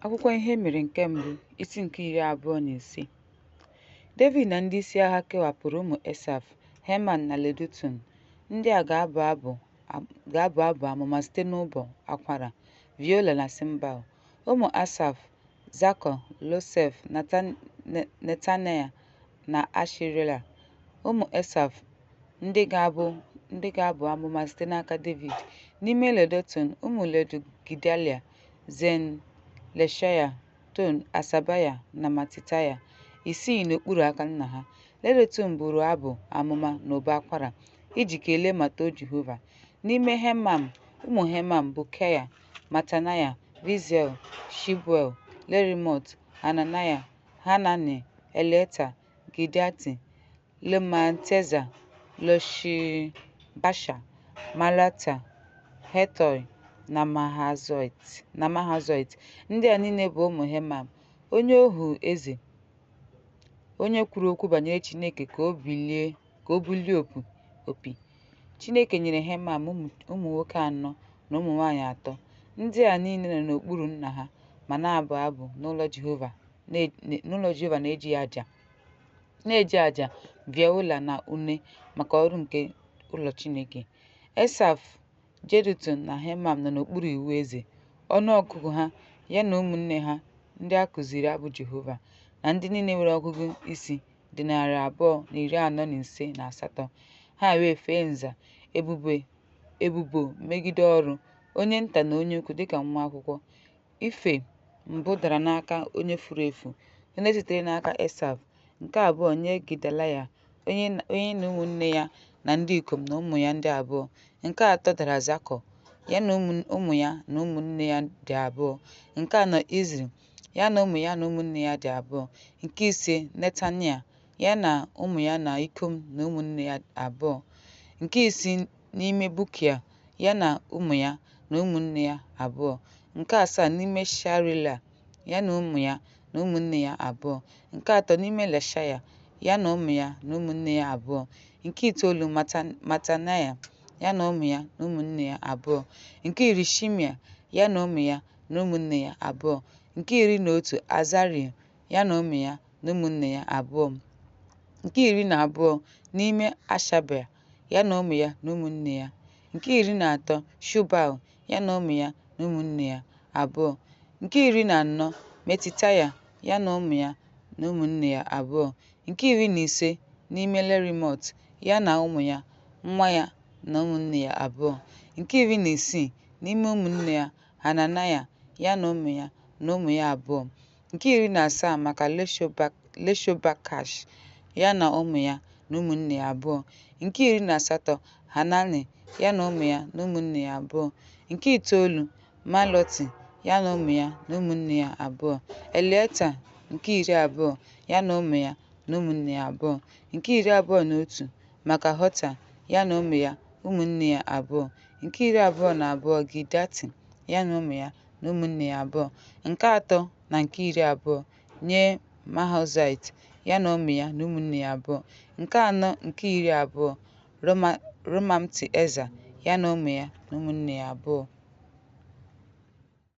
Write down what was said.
Akwụkwọ Ihe E Mere nke Mbụ, isi nke 25. Devid na ndị isi agha kewapụrụ ụmụ Esaf, Heman na Jedutun, ndị a ga-abụ abụ amụma site n'ụbọ akwara, viola na cymbal. Ụmụ Asaf, Zakọ, Josef, Netanel na Asharela. Ụmụ Esaf, ndị ga-abụ amụma site n'aka Devid. N'ime Jedutun, ụmụ Gedalia, Zen, Leshaya, Toa, Hasabaya na Matitaia, isii n'okpuru aka nna ha. Jedutun bụrụ abụ amụma n'ụbọ akwara, iji kelee ma too Jehova. N'ime Heman, ụmụ Heman, Bukaya, Matanaya, Jaziel, Shebuel, Jerimot, Hananaya, Hanani, Eliata, Gidalti, Romamtieza, Joshbekasha, Maloti, Hotia na Mahaziot. Ndị a niile bụ ụmụ Heman, onye ohu eze, onye kwuru okwu banyere Chineke ka o bulie opi. Chineke nyere Heman ụmụ nwoke anọ na ụmụ nwanyị atọ. Ndị a niile nọ n'okpuru nna ha ma na-abụ abụ n'ụlọ Jehova na-eji aja, viola na une maka ọrụ nke ụlọ Chineke. Esaf, Jedutun na Heman nọ n'okpuru iwu eze. Ọnụọgụgụ ha, ya na ụmụnne ha ndị a kụziiri abụ Jehova, na ndị niile nwere ọgụgụ isi dị 245. Ha wee fee nza, ebubo megide ọrụ, onye nta na onye ukwu dịka nwa akwụkwọ. Ife mbụ dara n'aka onye furu efu, onye sitere n'aka Esaf, nke abụọ nye Gedaliya, onye na ụmụnne ya na ndị ikom na ụmụ ya ndị abụọ, nke atọ dara Zakọ, ya na ụmụ ya na ụmụnne ya dị abụọ, nke anọ Izri, ya na ụmụ ya na ụmụnne ya dị abụọ, nke ise Netania, ya na ụmụ ya na ikom na ụmụnne ya abụọ, nke isii n'ime Bukia, ya na ụmụ ya na ụmụnne ya abụọ, nke asaa n'ime Sharela, ya na ụmụ ya na ụmụnne ya abụọ, nke atọ n'ime Leshaya, ya na ụmụ ya na ụmụnne ya abụọ, nke itoolu Matanaya, ya na ụmụ ya na ụmụnne ya abụọ, nke iri Shimea, ya na ụmụ ya na ụmụnne ya abụọ, nke 11 Azarel, ya na ụmụ ya na ụmụnne ya abụọ, nke 12 n'ime Hashabia, ya na ụmụ ya na ụmụnne ya, nke 13 Shobal, ya na ụmụ ya na ụmụnne ya abụọ, nke 14 Matitaia, ya na ụmụ ya na ụmụnne ya abụọ, nke 15 n'ime Jerimot, ya na ụmụ ya, nwa ya na ụmụnne ya abụọ, nke 16 n'ime ụmụnne ya Hananaya, ya na ụmụ ya na ụmụ ya abụọ, nke 17 maka Leshobakash, ya na ụmụ ya na ụmụnne ya abụọ, nke 18 Hanani, ya na ụmụ ya na ụmụnne ya abụọ, nke itoolu Maloti, ya na ụmụ ya na ụmụnne ya abụọ, Eliata nke 20, ya na ụmụ ya na ụmụnne ya abụọ, nke 21 maka Hota, ya na ụmụ ya ụmụnne ya abụọ, nke 22 Gidalti, ya na ụmụ ya na ụmụnne ya abụọ, nke atọ na nke 20 nye Mahaziotu, ya na ụmụ ya na ụmụnne ya abụọ, nke anọ nke 20 Romamti-Eza, ya na ụmụ ya na ụmụnne ya abụọ.